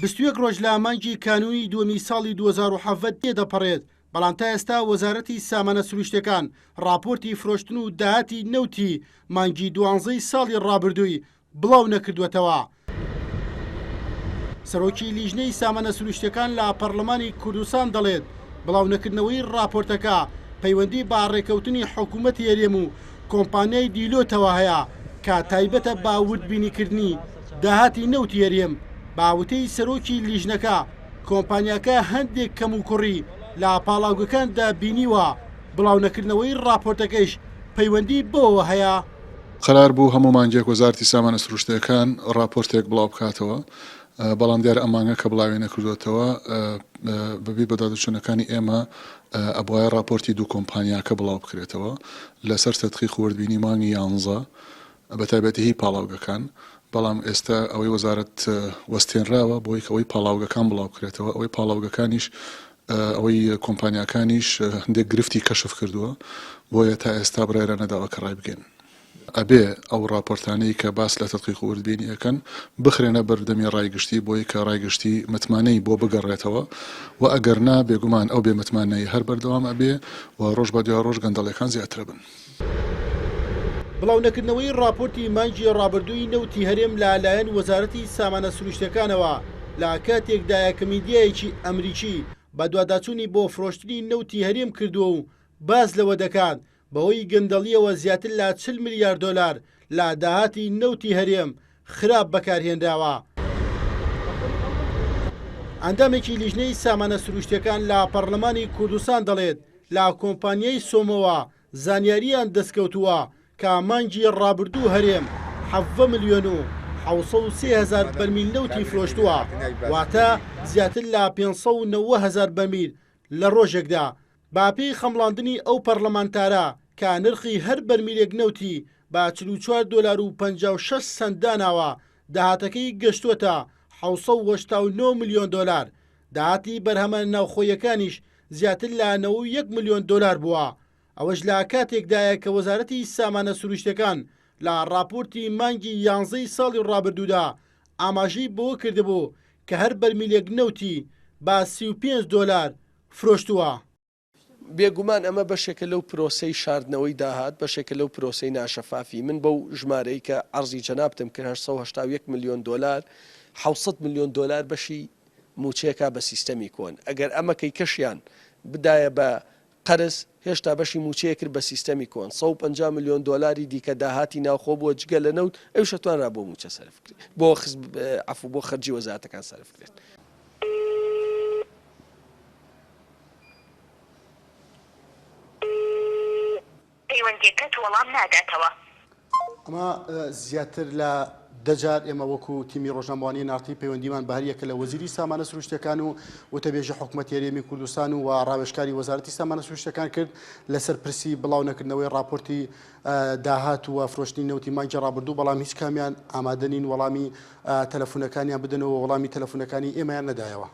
21 ڕۆژ لە مانگی کانوونی دووەمی ساڵی 2017 تێدەپەڕێت، بەڵام تا ئێستا وەزارەتی سامانە سروشتیەکان ڕاپۆرتی فرۆشتن و داهاتی نەوتی مانگی دوانزەی ساڵی ڕابردووی بڵاو نەکردووەتەوە. سەرۆکی لیژنەی سامانە سروشتیەکان لە پەڕلەمانی کوردستان دەڵێت، بڵاونەکردنەوەی ڕاپۆرتەکە پەیوەندی بە ڕێکەوتنی حکومەتی هەرێم و کۆمپانیای دیلۆتەوە هەیە کە تایبەتە بە وردبینیکردنی داهاتی نەوتی هەرێم، بە وتەی سەرۆکی لیژنەکە کۆمپانیاکە هەندێک کەموکوڕی لە پاڵاوگەکاندا بینیوە، بڵاونەکردنەوەی ڕاپۆرتەکەیش پەیوەندی بەوەوە هەیە. قەرار بوو هەموو مانگێک وەزارەتی سامانە سروشتییەکان ڕاپۆرتێک بڵاو بکاتەوە، بەڵام دیارە ئەم مانگە کە بڵاوی نەکردووەتەوە، بەپێی بەدواداچوونەکانی ئێمە ئەبوایە ڕاپۆرتی دوو کۆمپانیاکە بڵاو بکرێتەوە لەسەر تەدقیق و وردبینی مانگی یانزە بەتایبەتی هی پاڵاوگەکان، بەڵام ئێستا ئەوەی وەزارەت وەستێنراوە بۆی کە ئەوەی پاڵاوگەکان بڵاو بکرێتەوە، ئەوەی پاڵاوگەکانیش ئەوەی کۆمپانیاکانیش هەندێک گرفتی کەشف کردووە، بۆیە تا ئێستا بڕیاریان نەداوە کە ڕایبگەیەنن. ئەبێ ئەو ڕاپۆرتانەی کە باس لە تەدقیق و وردبینی ئەکەن بخرێنە بەردەمی ڕای گشتی بۆی کە ڕای گشتی متمانەی بۆ بگەڕێتەوە و ئەگەر نا بێگومان ئەو بێ متمانەیی هەر بەردەوام ئەبێ و ڕۆژ بە دوا ڕۆژ گەندەڵیەکان زیاتر ئەبن. بڵاونەکردنەوەی ڕاپۆرتی مانگی ڕابردووی نەوتی هەرێم لە لایەن وەزارەتی سامانە سروشتیەکانەوە لە کاتێکدایە کە میدیایەکی ئەمریکی بەدواداچوونی بۆ فرۆشتنی نەوتی هەرێم کردووە و باس لەوە دەکات بەهۆی گەندەڵییەوە زیاتر لە 40 ملیار دۆلار لە داهاتی نەوتی هەرێم خراپ بەکارهێنراوە. ئەندامێکی لیژنەی سامانە سروشتیەکان لە پەڕلەمانی کوردستان دەڵێت، لە کۆمپانیای سۆمۆوە زانیارییان دەستکەوتووە کە مانگی ڕابردوو هەرێم 17 ملیۆن و 703 هەزار بەرمیل نەوتی فرۆشتووە، واتە زیاتر لە 590 هەزار بەرمیل لە ڕۆژێکدا. بەپێی خەمڵاندنی ئەو پەڕلەمانتارە کە نرخی هەر بەرمیلێک نەوتی بە 44 دۆلار و 56 سەنت داناوە، داهاتەکەی گەشتووەتە 789 ملیۆن دۆلار، داهاتی بەرهەمە ناوخۆییەکانیش زیاتر لە 91 ملیۆن دۆلار بووە، ئەوەش لە کاتێکدایە کە وەزارەتی سامانە سروشتیەکان لە ڕاپۆرتی مانگی یانزەی ساڵی ڕابردوودا ئاماژەی بەوە کردبوو کە هەر بەرمیلێک نەوتی بە 35 دۆلار فرۆشتووە. بێگومان ئەمە بەشێکە لەو پرۆسەی شاردنەوەی داهات، بەشێکە لەو پرۆسەی ناشەفافی. من بەو ژمارەی کە عەرزی جەنابتم کرد 881 ملیۆن دۆلار، 700 ملیۆن دۆلار بەشی مووچەیەکە بە سیستەمی کۆن. ئەگەر ئەمە کەیکەشیان بدایە بە قەرز، هێشتا بەشی مووچەیە کرد بە سیستەمی کۆن. 150 ملیۆن دۆلاری دیکە داهاتی ناوخۆ بووە جگە لە نەوت، ئەویش ئەتوانرا بۆ مووچە سەرف بکرێت، بۆ عەفو بۆ خەرجی وەزارەتەکان سەرف بکرێت. پەیوەندیەکەت وەڵام ناداتەوە. ئەمە زیاتر لە دە جار ئێمە وەکو تیمی ڕۆژنامەوانی ناڕتی پەیوەندیمان بە هەریەکە لە وەزیری سامانە سروشتەکان و وتەبێژی حکومەتی هەرێمی کوردستان و ڕاوێژکاری وەزارەتی سامانە سروشتەکان کرد لەسەر پرسی بڵاو نەکردنەوەی ڕاپۆرتی داهات و فرۆشتنی نەوتی مانگی ڕابردوو بەڵام هیچ کامیان ئامادە نین وەڵامی تەلەفونەکانیان بدەنەوە وەڵامی تەلەفونەکانی ئێمەیان نەدایەوە.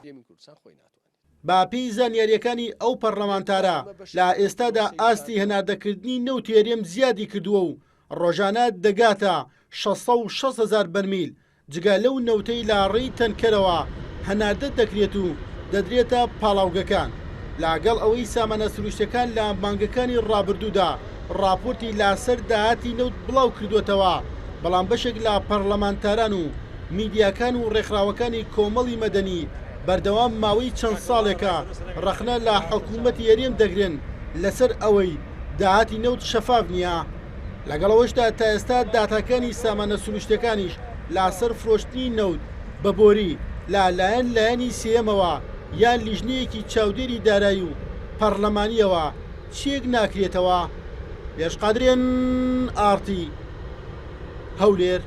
بە پێی زانیارییەکانی ئەو پەڕلەمانتارە، لە ئێستادا ئاستی هەناردەکردنی نەوتی هەرێم زیادی کردووە و ڕۆژانە دەگاتە 660 هەزار بەرمیل، جگە لەو نەوتەی لە ڕێی تەنکەرەوە هەناردە دەکرێت و دەدرێتە پاڵاوگەکان. لەگەڵ ئەوەی سامانە سروشتیەکان لە مانگەکانی ڕابردوودا ڕاپۆرتی لاسەر داهاتی نەوت بڵاو کردووەتەوە، بەڵام بەشێک لە پەڕلەمانتاران و میدیاکان و ڕێکخراوەکانی کۆمەڵی مەدەنی بەردەوام ماوەی چەند ساڵێکە ڕەخنە لە حکوومەتی هەرێم دەگرن لەسەر ئەوەی داهاتی نەوت شەفاف نییە. لەگەڵ ئەوەشدا تا ئێستا داتاکانی سامانە سروشتیەکانیش لاسەر فرۆشتنی نەوت بە بۆری لە لایەن لایەنی سێیەمەوە یان لیژنەیەکی چاودێری دارایی و پەڕلەمانییەوە چێک ناکرێتەوە. هێرش قادر، ئێن ئاڕ تی، هەولێر.